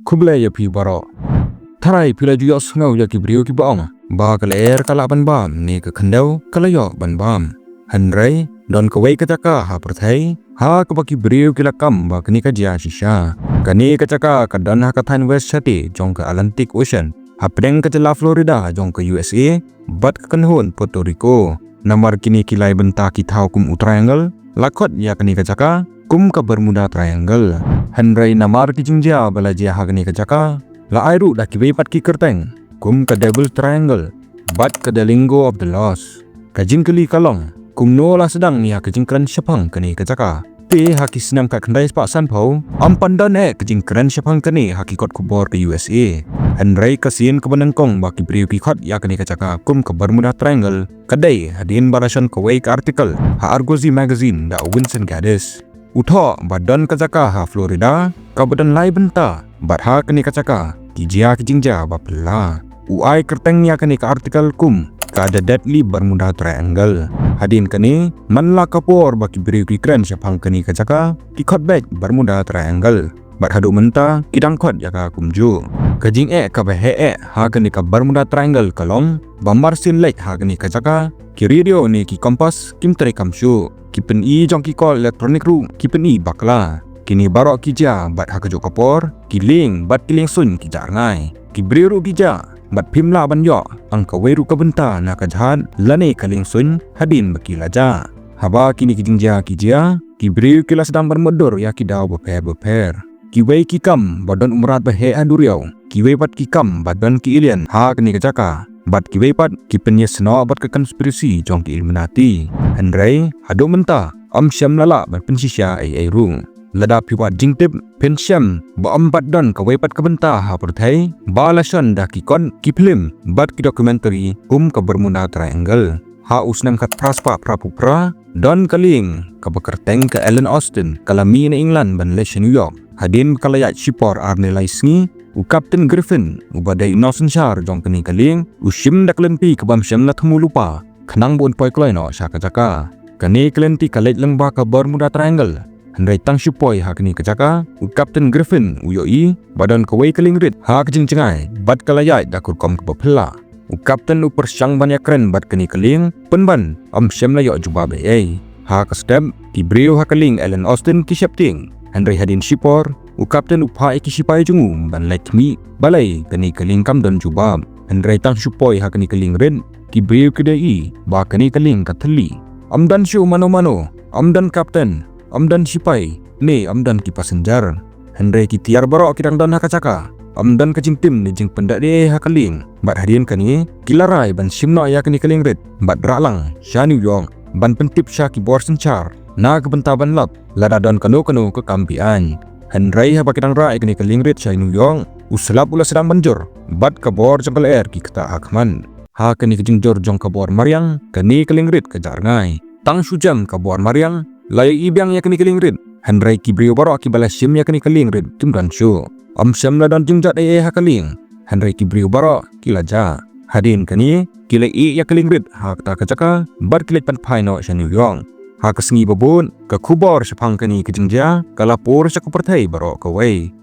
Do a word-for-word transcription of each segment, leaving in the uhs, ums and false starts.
Khublei ïa phi baroh. Tharai phi la ju ïohsngew ïa ki briew kiba ong ba ka lyer ka lah ban bam ne ka khyndew ka la ïoh ban bam. Hynrei don kawei ka jaka ha pyrthei ha kaba ki briew ki la kam ba kane ka jia shisha. Kane ka jaka ka don ha ka thaiñ West Shate jong ka Atlantic Ocean, hapdeng ka jylla Florida jong ka U S A bad ka kynhun Puerto Rico. Namar kine ki lai bynta ki thaw kum u triangle, la khot ïa kane ka jaka kum ka Bermuda Triangle. Hynrei namar ki jingjia ba la jia ha kane ka jaka, la ai ruh da kiwei pat ki kyrteng kum ka Devil Triangle bad ka The Lingo of the Lost. Ka jingkylli ka long, kumno la sdang ïa ka jingkren shaphang kane ka jaka? Te ha ki snem khatkhyndai spah sanphew, ym pat don eh ka jingkren shaphang kane ha ki kot khubor ka U S A. Hynrei ka sien kaba nyngkong ba ki briew ki khot ïa kane ka jaka kum ka Bermuda Triangle ka dei hadien ba la shon kawei ka article ha Argosy Magazine da u Winston Gaddis. U thoh ba don ka jaka ha Florida kaba don lai bynta, bad ha kane ka jaka ki jia ki jingjia ba phylla. U ai kyrteng ïa kane ka article kum ka The Deadly Bermuda Triangle. Hadien kane, man la ka por ba ki briew ki kren shaphang kane ka jaka, ki khot beit Bermuda Triangle. Bad haduh mynta ki dang khot ïa ka kumjuh. Ka jingeh kaba heh eh ha kane ka Bermuda Triangle ka long ba mar sien leit ha kane ka jaka, ki radio ne ki kompas kim treikam shuh. Ki pyni jong ki call electronic ruh ki pyni bakla. Kine baroh ki jia bad ha kajuh ka por ki lieng bad ki liengsuiñ ki jah rngai. Ki briew ruh ki jah bad phim lah ban ïoh tang kawei ruh ka bynta na ka jhad lane ka liengsuiñ hadien ba ki la jah. Haba kine ki jingjia ki jia, ki briew ki la sdang ban mutdur ïa ki daw bapher bapher. Kiwei ki kam ba don u mrad ba heh ha duriaw, kiwei pat ki kam ba don ki alien ha kane ka jaka, bad kiwei pat ki pynïasnoh bad ka conspiracy jong ki Illuminati. Hynrei haduh mynta ym shym la lah ban pynshisha ei ei ruh. Lada phi wad jingtip, phin shem ba ym pat don kawei pat ka bynta ha pyrthei ba la shon da ki kot, ki phlim bad ki documentary kum ka Bermuda Triangle. Ha u snem khatphra spah phraphew phra, don ka lieng kaba kyrteng ka Ellen Austen ka la mih na England ban leit sha New York. Hadien ka la ïaid shipor ar ne lai sngi, u Captain Griffin, uba dei u nongsynshar jong kane ka lieng, u shim da ka lynti kaba ym shym la thmu lypa khnang ba un poi kloi noh sha ka jaka. Kane ka lynti ka leit lyngba ka Bermuda Triangle. Hynrei tang shu poi ha kane ka jaka, u Captain Griffin u ïohi ba don kawei ka lieng rit ha ka jingjngai bad ka la ïaid da ka rukom kaba phylla. U Captain u pyrshang ban ïakren bad kane ka lieng, pynban ym shym la ïoh jubab ei ei. Ha ka step, ki briew ha ka lieng Ellen Austen ki sheptieng. Hynrei hadien shipor, u Captain u phah ïa ki shipai jong u ban leit khmih balei kane ka lieng kam don jubab. Hynrei tang shu poi ha kane ka lieng rit, ki briew ki da ïohi ba kane ka lieng ka thylli. Ym don shuh mano mano, ym don captain, ym don shipai, ne ym don ki passenger. Hynrei ki tiar baroh ki dang don ha ka jaka. Ym don ka jingtim ne jingpyndonkam ha ka lieng. Bad hadien kane, ki la rai ban shim noh ïa kane ka lieng rit bad rah lang sha New York ban pyntip sha ki bor synshar na ka bynta ban lap lada don kano kano ka kam beaiñ. Hynrei haba ki dang rah ïa kane ka lieng rit sha New York, u slap u la sdang ban jur bad ka bor jong ka lyer ki ktah ha khmat. Ha kane ka jingjur jong ka bor mariang, kane ka lieng rit ka jah rngai. Tang shu jem ka bor mariang, la ïohi biang ïa kane ka lieng rit. Hynrei ki briew baroh kiba la shim ïa kane ka lieng rit kim don shuh. Ym shym la don jingjot ei ei ha ka lieng. Hynrei ki briew baroh ki la jah. Hadien kane, ki la ïeh ïa ka lieng rit ha kata ka jaka bad ki leit pan phai noh sha New York. Ha ka sngi ba bud, ka khubor shaphang kane ka jingjia ka la pur sha ka pyrthei baroh kawei.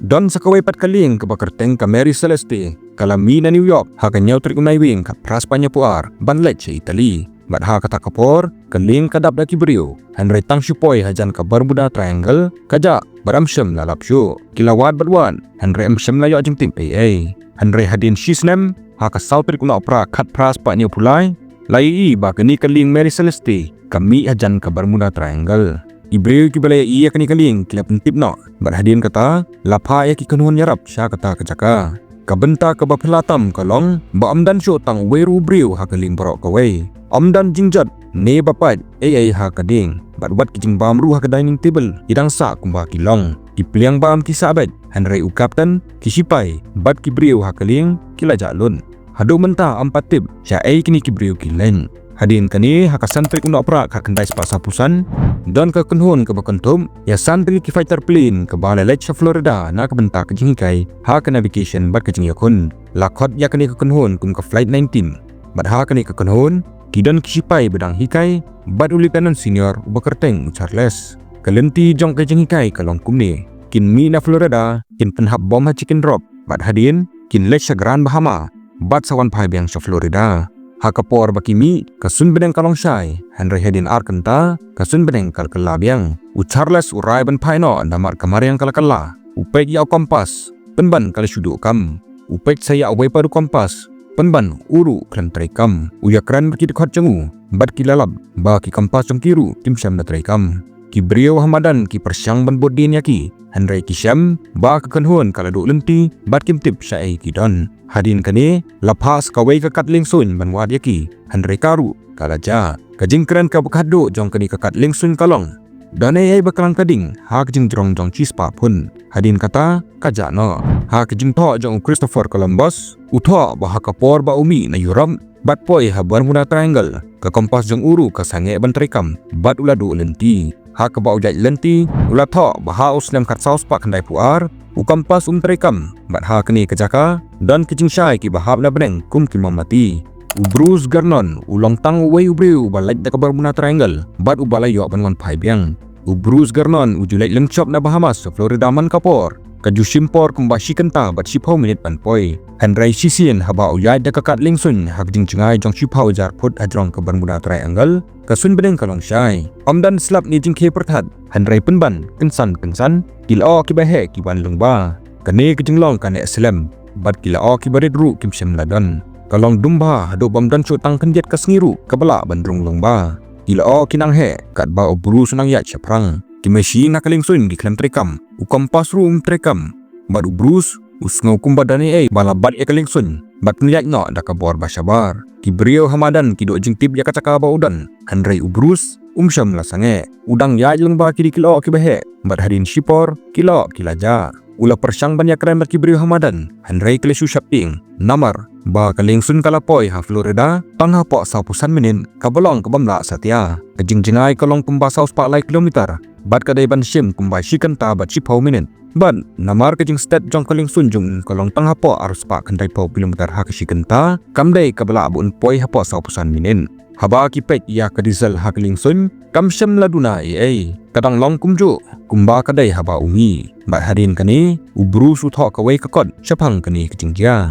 Don sa kawei pat ka lieng kaba kyrteng ka Mary Celeste, ka la mih na New York ha ka hynñiew tarik u Naiwieng khatphra spah hynñiewphew ar ban leit sha Italy. Bad ha kata ka por, ka lieng ka dap da ki briew. Hynrei tang shu poi hajan ka Bermuda Triangle ka jah bad ym shym la lap shuh. Ki la wad bad wad, hynrei ym shym la ïoh jingtip ei ei. Hynrei hadien shi snem, ha ka saw tarik u Nohprah khatphra spah hynñiewphew lai, la ïohi ba kane ka lieng Mary Celeste ka mih hajan ka Bermuda Triangle. Ki briew kiba la ïohi ïa kane ka lieng ki la pyntip noh bad hadien kata la phah ïa ki kynhun ïarap sha kata ka jaka. Ka bynta kaba phylla tam ka long ba ym don shuh tang uwei ruh u briew ha ka lieng baroh kawei. Ym don jingjot ne ba pait ei ei ha ka dieng. Bad wat ki jingbam ruh ha ka dining table ki dang sah kumba ki long. Ki pliang bam ki sah beit, hynrei u captain, ki shipai bad ki briew ha ka lieng ki la jah lut. Haduh mynta ym pat tip shaei kine ki briew ki leit. Hadien kane, ha ka san tarik u Nohprah khatkhyndai spah sawphew san, don ka kynhun kaba kynthup ïa san tylli ki fighter plane kaba la leit sha Florida na ka bynta ka jinghikai ha ka navigation bad ka jingïakhun. La khot ïa kane ka kynhun kum ka Flight nineteen. Bad ha kane ka kynhun ki don ki shipai ba dang hikai bad u lieutenant senior uba kyrteng u Charles. Ka lynti jong ka jinghikai ka long kumne. kin mih na Florida, kin pynhap bom ha Chicken Drop, bad hadien kin leit sha Grand Bahama, bad sa wan phai biang sha Florida. Ha ka por ba ki mih, ka suiñ bneng ka long shai, hynrei hadien ar kynta, ka suiñ bneng ka la kylla biang. U Charles u rai ban phai noh, namar ka mariang ka la kylla. U peit ïa u kompas, pynban ka la shu duh kam. U peit sa ïa uwei pat u kompas, pynban u ruh khlem trei kam. U ïakren bad ki dkhot jong u, bad ki la lap ba ki kompas jong ki ruh kim shym la trei kam. Ki briew ha madan ki pyrshang ban bud dien ïa ki, hynrei ki shem ba ka kynhun ka la duh lynti, bad kim tip shaei ki don. Hadien kane, la phah sa kawei ka kad liengsuiñ ban wad ïa ki, hynrei ka ruh ka la jah. Ka jingkren kaba khatduh jong kane ka kad liengsuiñ ka long, don ei ei ba klang ka ding ha ka jingjrong jong shispah phun. Hadien kata, ka jah noh. Ha ka jingthoh jong u Christopher Columbus, u thoh ba ha ka por ba u mih na Europe bad poi ha Bermuda Triangle, ka kompas jong u ruh ka sangeh ban trei kam, bad u la duh lynti. Ha kaba u ïaid lynti, u la thoh ba ha u snem khatsaw spah khyndaiphew ar, u kompas um trei kam, bad ha kane ka jaka don ki jingshai kiba hap na bneng kum ki mombati. U Bruce Gernon u long tang uwei u briew uba leit da ka Bermuda Triangle, bad uba la ïoh ban wan phai biang. U Bruce Gernon u ju leit lyngshop na Bahamas sha Florida man ka por. Ka ju shim por kumba shi kynta bad shiphew minit ban poi. Hynrei shisien haba u ïaid da ka kad liengsuiñ ha ka jingjngai jong shiphew hajar phut hajrong ka Bermuda Triangle, ka suiñ bneng ka long shai. Ym don slap ne jingkhie pyrthat, hynrei pynban kynsan kynsan, ki lyoh kiba heh ki wan lyngba. Kane ka jinglong ka neh slem, bad ki lyoh kiba rit ruh kim shym la don. Ka long dum bha haduh bym don shuh tang khyndiat ka sngi ruh kaba lah ban rung lyngba. Ki lyoh ki nang heh, katba u Bruce u nang ïaid shaphrang. Ki machine na ka liengsuiñ ki khlem trei kam, u kompas ruh um trei kam. Bad u Bruce u sngew kumba don ei ei ba la bat ïa ka liengsuiñ, bad pynïaid noh da ka bor ba shabar. Ki briew ha madan ki duh jingtip ïa ka jaka ba u don, hynrei u Bruce um shym la sangeh. U dang ïaid lyngba kine ki lyoh kiba heh, bad hadien shipor ki lyoh ki la jah. U la pyrshang ban ïakren bad ki briew ha madan, hynrei ki la shu sheptieng. Namar ba ka liengsuiñ ka la poi ha Florida tang hapoh sawphew san minit, kaba long ka bym lah satia. Ka jingjngai ka long kumba saw spah lai kilometer, bad ka dei ban shim kumba shi kynta bad shiphew minit. Bad namar ka jingstet jong ka liengsuiñ jong u ka long tang hapoh ar spah khyndaiphew kilometer ha ka shi kynta, kam dei kaba lah ba un poi hapoh sawphew san minit. Haba ki peit ïa ka diesel ha ka liengsuiñ, kam shym la duna ei ei. Ka dang long kumjuh kumba ka dei haba u mih. Bad hadien kane, u Bruce u thoh kawei ka kot shaphang kane ka jingjia.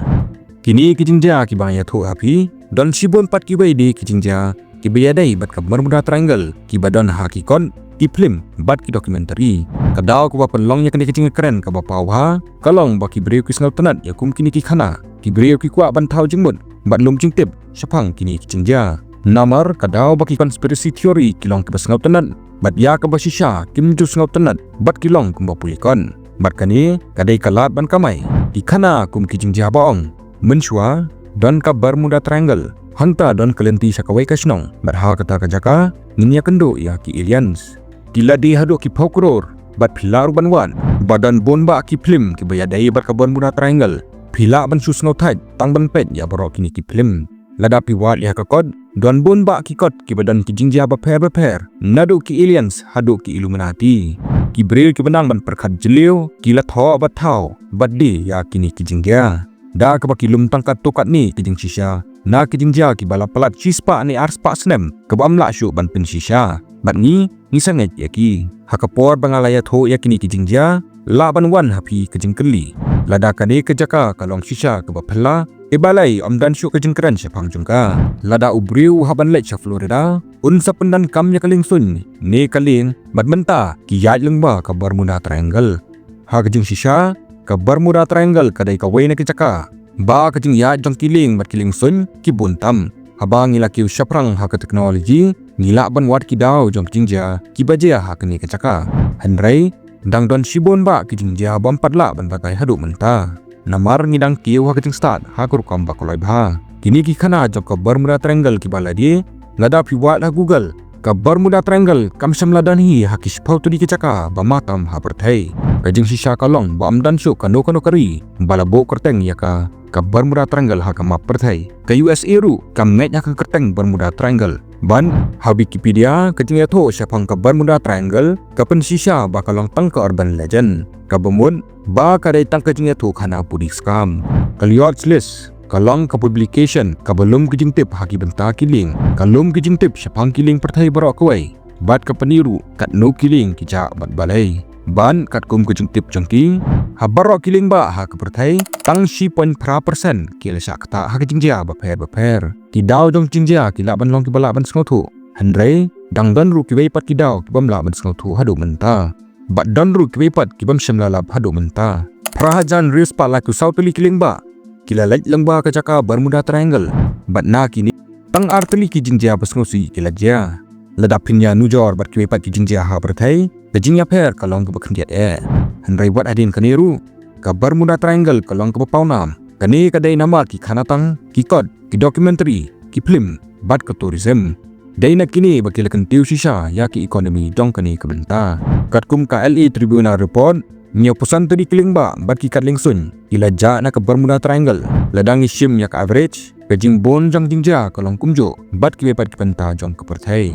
Kine ki jingjia kiba nga ïathuh ha phi, don shibun pat kiwei de ki jingjia kiba ïadei bad ka Bermuda Triangle, kiba don ha ki kot, ki phlim, bad ki documentary. Ka daw kaba pynlong ïa kane ka jingkren kaba paw bha ka long ba ki briew ki sngewtynnat ïa kum kine ki khana. Ki briew ki kwah ban thaw jingmut bad lum jingtip shaphang kine ki jingjia. Namar ka daw ba ki conspiracy theory ki long kiba sngewtynnat, bad ïa kaba shisha kim ju sngewtynnat, bad ki long kumba pule kot. Bad kane ka dei ka lad ban kamai. Ki khana kum ki jingjia ba ong, mynshuwa don ka Bermuda Triangle, hangta don ka lynti sha kawei ka shnong, bad ha kata ka jaka ngin ïakynduh ïa ki aliens. Ki la die haduh ki phew klur, bad phi lah ruh ban wad ba don bun bah ki phlim kiba ïadei bad ka Bermuda Triangle. Phi lah ban shu sngewthait tang ban peit ïa baroh kine ki phlim. Lada phi wad ïa ka kot, don bun bah ki kot kiba don ki jingjia bapher bapher, naduh ki aliens haduh ki Illuminati. Ki briew kiba nang ban pyrkhat jylliew ki la thoh bad thaw bad die ïa kine ki jingjia. Da kaba ki lum tang katto katne ki jingshisha na ki jingjia kiba la palat shispah ne arspah snem, kaba ym lah shuh ban pynshisha. Bad ngi, ngi sangeh ïa ki. Ha ka por ba nga la ïathuh ïa kine ki jingjia, lah ban wan ha phi ka jingkylli, lada kane ka jaka ka long shisha kaba phylla, e balei ym don shuh ka jingkren shaphang jong ka? Lada u briew u hap ban leit sha Florida, un sa pyndonkam ïa ka liengsuiñ ne ka lieng, bad mynta ki ïaid lyngba ka Bermuda Triangle. Ha ka jingshisha, ka Bermuda Triangle ka dei kawei na ki jaka ba ka jingïaid jong ki lieng bad ki liengsuiñ ki bun tam. Haba ngi la kiew shaphrang ha ka technology, ngi lah ban wad ki daw jong ki jingjia kiba jia ha kane ka jaka. Hynrei dang don shibun bah ki jingjia bym pat lah ban batai haduh mynta, namar ngi dang kiew ha ka jingstad ha ka rukom ba kloi bha. Kine ki khana jong ka Bermuda Triangle kiba la die, lada phi wad ha Google, ka Bermuda Triangle kam shym la don hi ha ki shiphew tylli ki jaka ba ma tam ha pyrthei. Ka jingshisha ka long ba ym don shuh kano kano ka ri ba la buh kyrteng ïa ka, ka Bermuda Triangle ha ka map pyrthei. Ka U S A ruh kam ngeit ha ka kyrteng Bermuda Triangle. Bad ha Wikipedia, ka jingïathuh shaphang ka Bermuda Triangle ka pynshisha ba ka long tang ka urban legend, kaba mut ba ka dei tang ka jingïathuh khana pudi skam. Ka Lloyd's List ka long ka publication kaba lum ki jingtip ha ki bynta ki lieng, ka lum ki jingtip shaphang ki lieng pyrthei baroh kawei, bad ka pyni ruh katno ki lieng ki jah bad balei. Ban katkum ka jingtip jong ki, ha baroh ki liengbah ha ka pyrthei, tang shi point phra percent ki la shah ktah ha ka jingjia bapher bapher. Ki daw jong jingjia ki lah ban long kiba lah ban sngewthuh, hynrei dang don ruh kiwei pat ki daw ki bym lah ban sngewthuh haduh mynta. Bad don ruh kiwei pat ki bym shym la lap haduh mynta. Phra hajar hynriew spah laiphew saw tylli ki liengbah ki la leit lyngba ka jaka Bermuda Triangle. Bad na kine, tang ar tylli ki jingjia ba sngewsih ki la jia. Lada phin ïa nujor bad kiwei pat ki jingjia ha pyrthei, ka jingïapher ka long kaba khyndiat eh. Hynrei wat hadien kane ruh, ka Bermuda Triangle ka long kaba pawnam. Kane ka dei namar ki khana tang, ki kot, ki documentary, ki phlim, bad ka tourism. Dei na kine ba ki la kyntiew shisha ïa ki economy jong kane ka bynta. Katkum ka L A Tribunal report, hynñiew phew san tylli ki liengbah bad ki kat liengsuiñ ki la jah na ka Bermuda Triangle. Lada ngi shim ïa ka average, ka jingbun jong jingjia ka long kumjuh bad kiwei pat ki bynta jong ka pyrthei.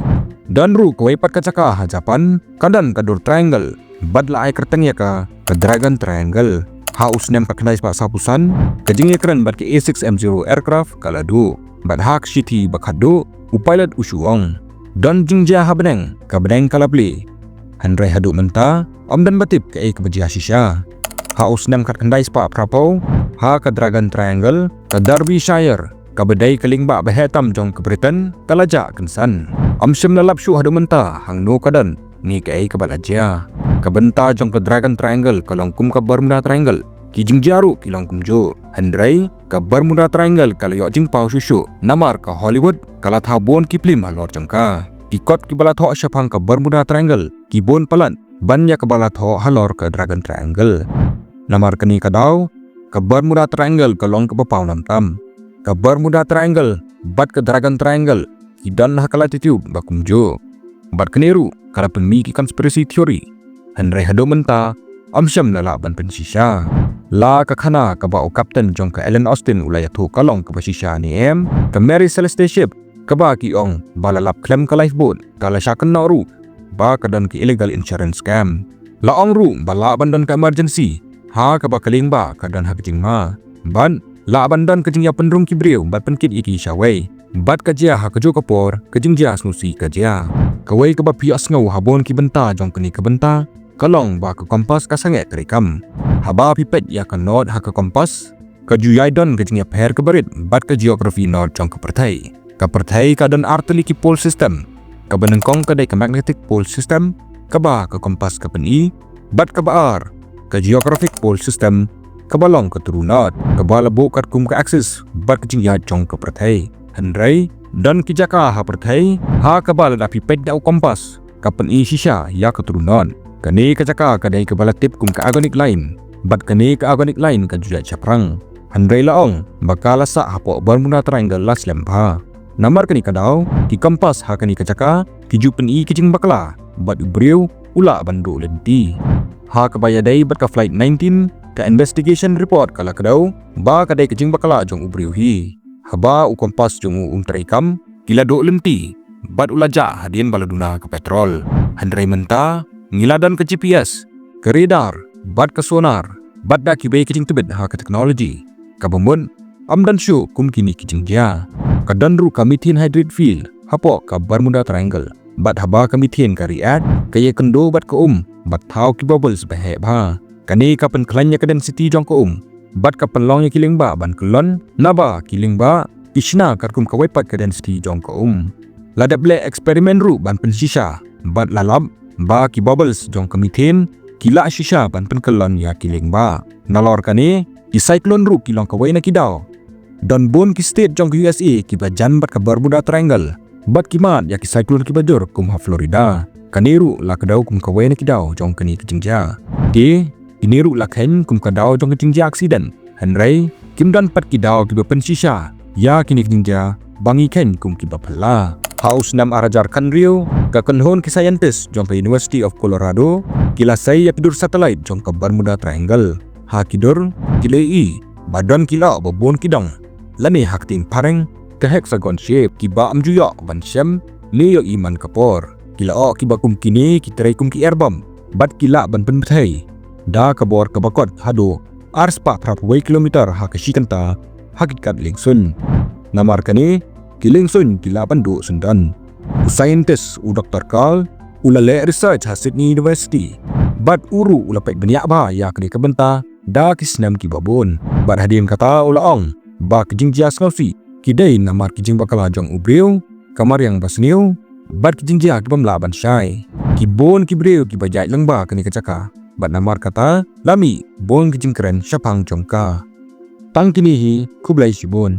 Don ruh kawei pat ka jaka ha Japan, ka don ka dur triangle, bad la ai kyrteng ïa ka, ka Dragon Triangle. Ha u snem khatkhyndai spah sawphew san, ka jingïakren bad ka A six M zero aircraft ka la duh. Bad ha ka shithi ba khatduh, u pilot u shu ong, don jingjia ha bneng, ka bneng ka la plie. Hynrei haduh mynta, ym don ba tip kaei kaba jia shisha. Ha u snem khatkhyndai spah phraphew, ha ka Dragon Triangle, ka Derbyshire, kaba dei ka liengbah ba heh tam jong ka Britain, ka la jah kynsan. Ym shym la lap shuh haduh mynta hangno ka don, ne kaei kaba la jia. Ka bynta jong ka Dragon Triangle ka long kum ka Bermuda Triangle. Ki jingjia ruh ki long kumjuh. Hynrei ka Bermuda Triangle ka la ïoh jingpaw shuh shuh namar ka Hollywood ka la thaw bun ki phlim halor jong ka. Ki kot kiba la thoh shaphang ka Bermuda Triangle ki bun palat ban ïa kaba la thoh halor ka Dragon Triangle. Namar kane ka daw, ka Bermuda Triangle ka long kaba pawnam tam. Ka Bermuda Triangle bad ka Dragon Triangle ki don ha ka latitude ba kumjuh. Bad kane ruh ka la pynmih ki conspiracy theory. Hynrei haduh mynta, ym shym la lah ban pynshisha. La ka khana kaba u captain jong ka Allen Austin u la ïathuh ka long kaba shisha ne em, ka Mary Celeste ship, kaba ki ong ba la lap khlem ka lifeboat, ka la shah kynnoh ruh ba ka don ka illegal insurance scam. La ong ruh ba lah ban don ka emergency, ha kaba ka liengbah ka don ha ka jingma. Bad lah ban don ka jingïapynrung ki briew bad pynkit ïa ki shawei. Bad ka jia ha kajuh ka por, ka jingjia sngewsih ka jia. Kawei kaba phi ïohsngew ha bun ki bynta jong kane ka bynta, ka long ba ka compass ka sangeh treikam. Haba phi peit ïa ka north ha ka compass, ka ju ïai don ka jingïapher kaba rit bad ka geography north jong ka pyrthei. Ka pyrthei ka don ar tylli ki pole system. Kaba nyngkong ka dei ka magnetic pole system, kaba ka compass ka pyni, bad kaba ar, ka geographic pole system, kaba long ka true north, kaba la buh katkum ka axis bad ka jingïaid jong ka pyrthei. Hynrei don ki jaka ha pyrthei, ha kaba lada phi peit da u compass, ka pyni shisha ïa ka true north. Kane ka jaka ka dei kaba la tip kum ka agonic line. Bad kane ka agonic line ka ju ïaid shaphrang. Hynrei la ong ba ka la sah hapoh Bermuda Triangle la slem bha. Namar kane ka daw, ki compass ha kane ka jaka ki ju pyni ki jingbakla, bad u briew u lah ban duh lynti. Ha kaba ïadei bad ka Flight nineteen, ka investigation report ka la kdew ba ka dei ka jingbakla jong u briew hi. Haba u compass jong u um treikam, ki la duh lynti, bad u la jah hadien ba la duna ka petrol. Hynrei mynta, ngi la don ka G P S, ka radar, bad ka sonar, bad da kiwei ki jingtbit ha ka technology. Kaba mut, ym don shuh kum kine ki jingjia. Ka don ruh ka methane hydrate field hapoh ka Bermuda Triangle. Bad haba ka methane ka react, ka ïakynduh bad ka um, bad thaw ki bubbles ba heh bha. Kane ka pynkhlaiñ ïa ka density jong ka um, bad ka pynlong ïa ki liengbah ban kyllon, naba ki liengbah ki shna katkum kawei pat ka density jong ka um. La dep leh experiment ruh ban pynshisha, bad la lap ba ki bubbles jong ka methane ki lah shisha ban pynkyllon ïa ki liengbah. Nalor kane, ki cyclone ruh ki long kawei na ki daw. Don bun ki state jong ka U S A kiba jan bad ka Bermuda Triangle, bad ki mad ïa ki cyclone kiba jur kum ha Florida. Kane ruh la kdew kum kawei na ki daw jong kane ka jingjia. Te, kine ruh la kheiñ kum ka daw jong ka jingjia accident. Hynrei, kim don pat ki daw kiba pynshisha ïa kine ki jingjia ba ngi kheiñ kum kiba phylla. Ha u snem ar hajar khathynriew, ka kynhun ki scientist jong ka University of Colorado ki la sei ïa ki dur satellite jong ka Bermuda Triangle. Ha ki dur, ki la ïohi ba don ki loh ba bun ki dong, lane ha ka ktien phareng, ka hexagon shape, kiba ym ju ïoh ban shem ne ïohi man ka por. Ki la ong kiba kum kine ki trei kum ki air bomb, bad ki lah ban pynbthei da ka bor kaba kot haduh ar spah phra phew wei kilometer ha ka shi kynta ha ki kat liengsuiñ. Namar kane, ki liengsuiñ ki lah ban duh syndon. U scientist u Doktor Carl, u la leh research ha Sydney University bad u ruh u la peit bniah bha ïa kane ka bynta da ki snem kiba bun. Bad hadien kata u la ong ba ki jingjia sngewsih ki dei namar ki jingbakla jong u briew, ka mariang basniew bad ki jingjia ki bym lah ban shai. Ki bun ki briew kiba ïaid lyngba kane ka jaka bad namar kata la mih bun ki jingkren shaphang jong ka. Tang kine hi, khublei shibun.